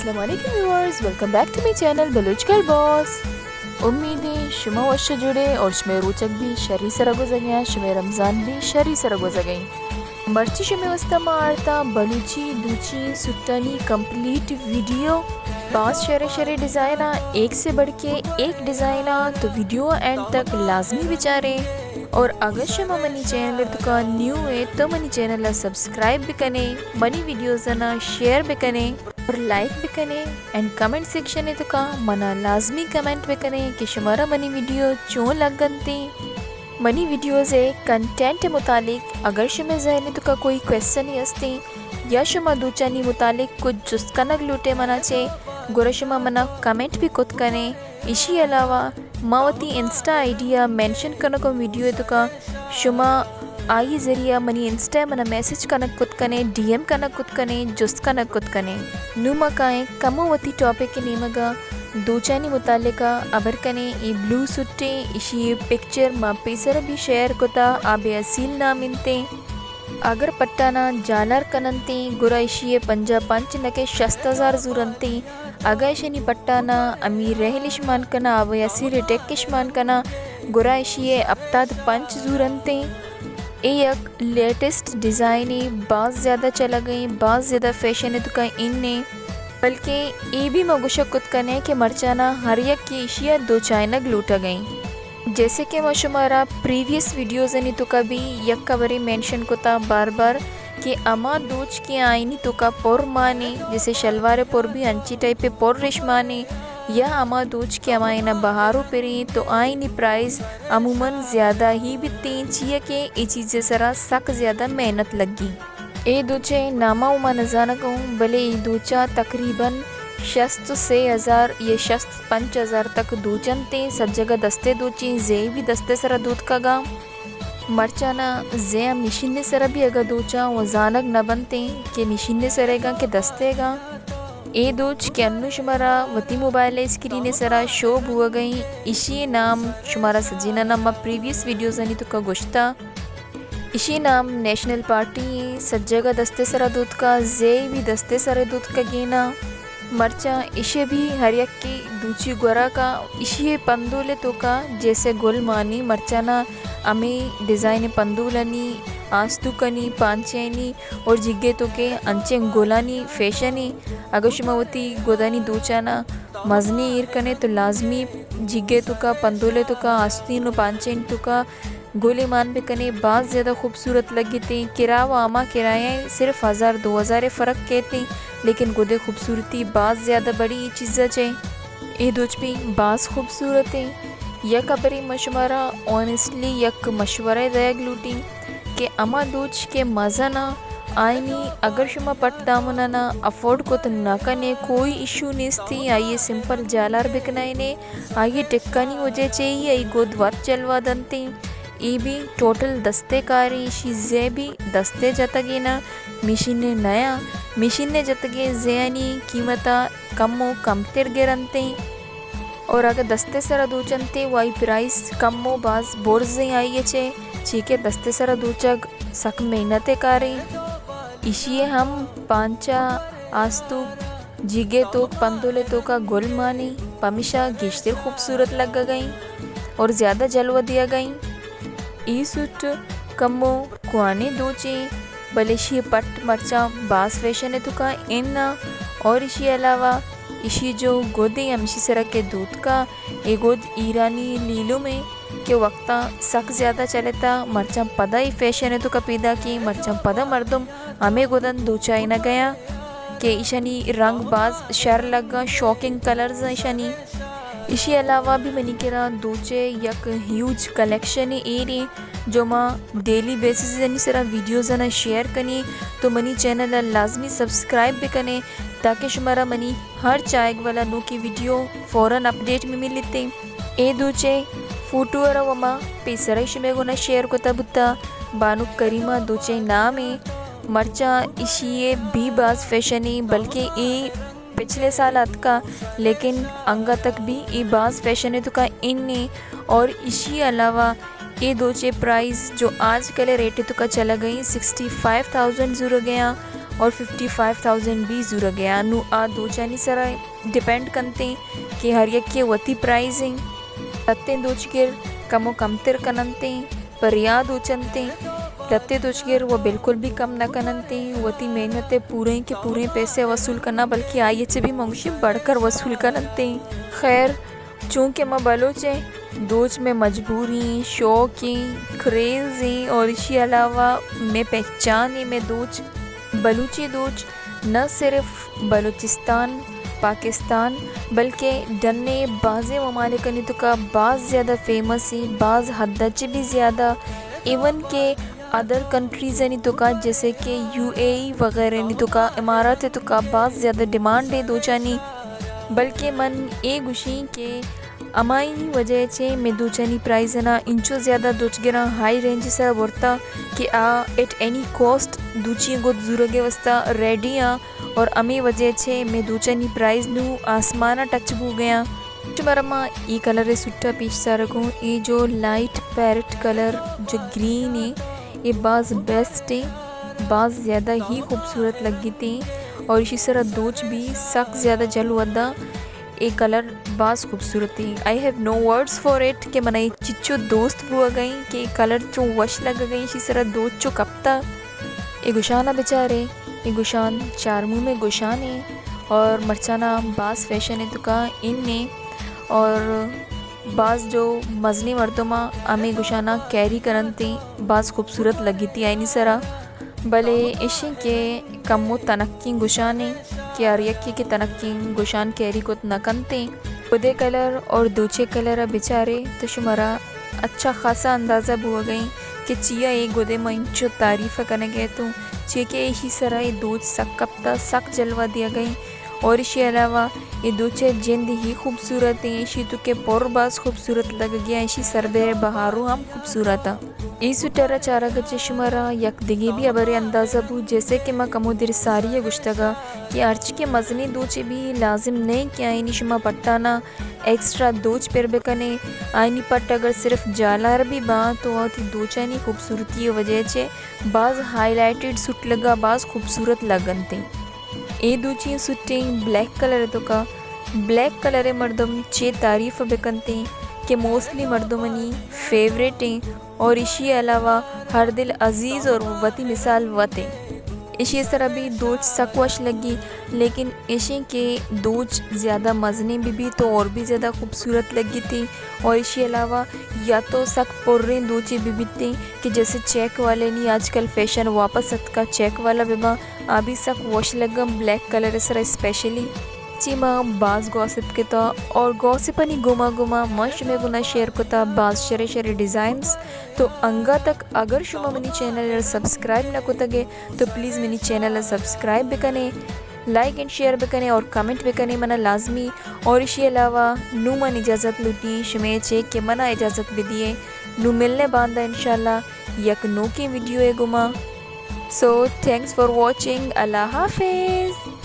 السلام علیکم viewers, welcome back to my channel Baloch girl boss. امید ایں شما وش جوڑے اور شمے روچگ بھی شری سرا گزگیں، شمے رمضان بھی شری سرا گزگیں۔ مرچی شمے واسطہ ما آرتا بلوچی دوچی سٹانی کمپلیٹ ویڈیو، باز شرے شرے ڈیزائن آ، ایک سے بڑھ کے ایک ڈیزائن آ، تو ویڈیو اینڈ تک لازمی بچارے۔ اور اگر شما منی چینل توکا نیو ہے تو منی چینل سبسکرائب بکنے، منی ویڈیوز نا شیئر بکنے اور لائک بکنے، اینڈ کمنٹ سیکشن توکا منا لازمی کمنٹ بکنے کہ شمارا منی ویڈیو چون لگنتی۔ منی ویڈیوز ءِ کنٹینٹ متعلق اگر شمے ذہن توکا کوئی کوئسچن ہستیں یا شما دوچانی متعلق کچھ جست کنگ لوٹے منا چے، گڑا شما منا کمنٹ بھی کت کنے۔ اشی علاوہ ما وتی انسٹا آئی ڈی ءَ مینشن کنگوں ویڈیو توکا، شما آئی ذریعہ منی انسٹا ءَ منا میسج کنگ کت کنے، ڈی ایم کنگ کت کنے، جست کنگ کت کنے۔ نوں ما کائیں کمو وتی ٹاپک ءِ نیمگا دوچانی متعلقہ ابر کنے۔ اے بلو سٹیں، اشی پکچر ما پیسر بھی شیئر کتا، آب اصیل نام انتیں۔ اگر پٹانا جالار کننتیں، گڑا اشی پنجاہ پنچ نکے شست ہزار زورنتیں۔ اگاں اشانی پٹانا امی رہلش مان کنا، آب اصیل ٹیکش مان کنا، گڑا اشی ہپتاد پنچ زورنتیں۔ اے یک لیٹسٹ ڈیزائنے، باز زیادہ چلگیں، باز زیادہ فیشن توکا انیں، بلکہ اے بھی ما گوشگ کت کنے کہ مرچانا ہر یک کہ اشیا دوچائنگ لوٹگیں۔ جیسے کہ ما شمارا پریویس ویڈیوزانی توکا بھی یک برے مینشن کتا بار بار کہ ہما دوچ کہ آئینی توکا پر مانے، جیسے شلوار پر بھی انچی ٹائپ پر ریش مانے، یا ہما دوچ کہ ہماینا بہارو پریں تو آئینی پرائز عموماً زیادہ ہی بیتیں، چیا کہ اے چیزے سرا سک زیادہ محنت لگی۔ اے دوچے ناما و ما نزانگوں، بلے اے دوچا تقریباً شست و سے ہزار یا شست پنچ ہزار تک دوچنتیں۔ سجگا دستے دوچیں، زے بھی دستے سرا دوتکگا۔ مرچانا زے مشین سرا بھی اگا دوچاں و زانگ نہ بنتیں کہ مشین سرے گا کہ دستے گا۔ اے دوچ کہ انو شمارا وتی موبائل اسکرین سرا شو بوگئیں، اشی نام شمارا سجینا نام ما پریویس ویڈیوزانی توکا گوشتا۔ اشی نام نیشنل پارٹی ایں، سجگا دستے سرا دوتکا، زے بھی دستے سرا دوتکگینا۔ مرچاں اشے بھی ہر یکے دوچی گورا کا، اشی پندولے توکا جیسے گل مانی، مرچانا ہمیں ڈیزائن پندولانی، آستوکانی، پانچینی اور جگے توکے انچیں گلانی فیشن ایں۔ اگر شما وتی گدانی دوچانا مزنی ایر کنے تو لازمی جگے توکا، پندولے توکا، آستین و پانچین توکا گلے مان بکنے، باز زیادہ خوبصورت لگتیں۔ کرا و ہما کرایہ صرف ہزار دو ہزار فرق کیتیں، لیکن گدے خوبصورتی باز زیادہ بڑی اے چیزا چے۔ اے دوچ بھی باز خوبصورت ایں۔ یک ہبرے ما شمارا اونیسٹلی یک مشورہ دیگ لوٹیں کہ ہما دوچ کہ مزن آ، آئینی اگر شما پٹ دامنانا افورڈ کت نہ کنے، کوئی ایشو نیستی، آئیے سمپل جالار بکنائینے، آئیے ٹکانی وجہ چے ہی آئی گد وت جلوہ دنتیں۔ اے بھی ٹوٹل دستے کاریں، اشی زے بھی دستے جتگینا، مشین نیا، مشین جتگیں زیانی قیمتا کم و کمتر گرنتیں۔ اور اگہ دستے سرا دوچنتے و آئی پرائس کم و باز برزیں آئی چے، چی کہ دستے سرا دوچگ سک محنت کاریں۔ اشی ہم پانچا آستوک جیگے توک پندولے توکا گل مانی، پمیشا گیشتر خوبصورت لگگئیں اور زیادہ جلوہ دیگئیں۔ ای سوٹ کمو کوانی دوچیں، بلے اشی پٹ مرچاں باز فیشن توکا اناں۔ اور اشی علاوہ اشی جو گدیں ہمشی سرا کہ دوتکا، اے گد ایرانی لیلوم ایں کہ وقتاں سک زیادہ چلتا، مرچاں پدا اے فیشن توکا پیدا کیں، مرچاں پدا مردم ہمے گدن دوچائینگیاں کہ ایشانی رنگ باز شر لگاں، شاکنگ کلرز ایشانی۔ ایشی علاوہ بھی منی کرا دوچے یک ہیوج کلیکشن ایریں جو ما ڈیلی بیسز انی سرا ویڈیوز انا شیئر کنی، تو منی چینل لازمی سبسکرائب بکنے تاکہ شمارا منی ہر چائگ والا نوکی ویڈیو فوراً اپڈیٹ میں ملتے۔ اے دوچے فوٹو ارا وما پیسرا شمے گونا شیئر کتا بوتا۔ بانک کریمہ دوچے نام ایں۔ مرچاں اشی اے بھی باز فیشن ایں، بلکہ اے پچھلے سال اتکا، لیکن انگا تک بھی اے باز فیشن توکا ان ایں۔ اور اشی علاوہ اے دوچے پرائز جو آج کل ریٹ توکا چلا گئیں، سکسٹی فائیو تھاؤزینڈ زورگیاں۔ اور ففٹی فائیو تھاؤزینڈ بھی زورگ ءَ۔ نوں آ دوچانی سرا ڈیپینڈ کنتیں کہ ہر یکے وتی پرائز ایں۔ لتیں دوچگر کمو کمتر کننتیں، پر یا دوچنتیں۔ لتے دوچگر وہ بالکل بھی کم نہ کننتیں، وتی محنت ءِ پوریں کہ پوریں پیسے وصول کناں، بلکہ آئی ءَ چہ بھی من گوشیں بڑھ کر وصول کننتیں۔ خیر، چونکہ ما بلوچ ایں، دوچ مئے مجبوری ایں، شوق ایں، کریز ایں اور اشی علاوہ مئے پہچان ایں، مئے دوچ۔ بلوچی دوچ نہ صرف بلوچستان، پاکستان، بلکہ ڈنے بازیں ممالکانی توکا باز زیادہ فیمس ایں، باز حد ءَ چہ بھی زیادہ، ایون کہ ادر کنٹریزانی توکا جیسے کہ یو اے ای وغیرہانی توکا، امارات توکا باز زیادہ ڈیمانڈ ایں دوچانی۔ بلکہ من اے گوشیں کہ ہمائی وجہ ءَ چہ مئے دوچانی پرائز انا انچو زیادہ دوچگراں ہائی رینج سرا برتا کہ آ ایٹ اینی کاسٹ دوچی گد زورگ ءِ واسطہ ریڈی آں اور ہمے وجہ ءَ چہ مئے دوچانی پرائز نوں آسمان ءَ ٹچ بوگ ءَ آں۔ شمارا ما اے کلر ءِ سوٹ ءَ پیش دارگوں، اے جو لائٹ پیرٹ کلر جو گرین ایں، اے باز بیسٹ ایں، باز زیادہ ہی خوبصورت لگیت ایں اور اشی سرا دوچ بھی سک زیادہ جلوہ داں۔ اے کلر باز خوبصورت ایں۔ I have no words for it کہ منا اے چچو دوست بوگ ءَ ایں کہ اے کلر چو وش لگگ ءَ ایں، اشی سرا دوچ چو کپتا۔ اے گوشان ءَ بچارے، اے گوشان چارموم ءِ گوشان ایں اور مرچانا باز فیشن ءِ توکا ان ایں اور باز جو مزنیں مردماں ہمے گوشاناں کیری کننت ایں، باز خوبصورت لگیت ایں آئینی سرا۔ بلے ایشیں کہ کمو تنکیں گوشان ایں کہ ہر یکے کہ تنکیں گوشان کیری کت نہ کنت ایں۔ گدے کلر اور دوچے کلر ءَ بچارے تو شمارا اچھا خاصا اندازہ بوگ ءَ ایں کہ چیا اے گدے ما انچو تعریف کنگ ءَ اتوں، چیا کہ ایشی سرا اے دوچ سک کپتا، سک جلوہ دیگ ءَ ایں۔ اور ایشی علاوہ اے دوچ ءِ جند ہی خوبصورت ایں، ایشی توکا پر باز خوبصورت لگگ ءَ آں، ایشی سربیرے بہارو ہم خوبصورت آں۔ اے سوٹ ءَ را چارگ ءَ چہ شمارا یک دگہ بھی ہبرے اندازہ بوت، جیسے کہ ما کمو دیر ساری ءَ گوشتگ ءَ کہ ہرچی کہ مزنیں دوچے بھی لازم نہ ایں کہ آئینی شما پٹانا ایکسٹرا دوچ پر بکنے، آئینی پٹ اگر صرف جالار بھی باں تو وتی دوچانی خوبصورتی ءِ وجہ ءَ چہ باز ہائی لائٹڈ سوٹ لگا، باز خوبصورت لگنت ایں۔ اے دوچیں سوٹیں بلیک کلر ءِ توکا، بلیک کلر ءَ مردم چے تعریف بکنت ایں کہ موسٹلی مردمانی فیوریٹ ایں اور ایشی علاوہ ہر دل عزیز اور وتی مثال وت ایں۔ ایشی سرا بھی دوچ سک وش لگی، لیکن ایشیں کہ دوچ زیادہ مزنیں بہ بیت تو اور بھی زیادہ خوبصورت لگیت ایں اور ایشی علاوہ یا تو سک پریں دوچے بہ بیت ایں کہ جیسے چیک والے نی آج کل فیشن واپس اتکا، چیک والا بہ باں، آ بھی سک وش لگاں بلیک کلر ءِ سرا اسپیشلی۔ چی ما باز گوسپ کتا اور گوسپانی گوما گوما ما شمے گونا شیئر کتا باز شرے شرے ڈیزائنز۔ تو انگا تک اگر شما منی چینل ءَ سبسکرائب نہ کتگ ئے تو پلیز منی چینل ءَ سبسکرائب بکنے، لائک اینڈ شیئر بکنے اور کمنٹ بکنے منا لازمی۔ اور ایشی علاوہ نوں من اجازت لوٹی شمے چے کہ منا اجازت بدیے۔ نوں ملنے باندا انشاءاللہ یک نوکیں ویڈیو ءِ گوما۔ So thanks for watching. اللہ حافظ۔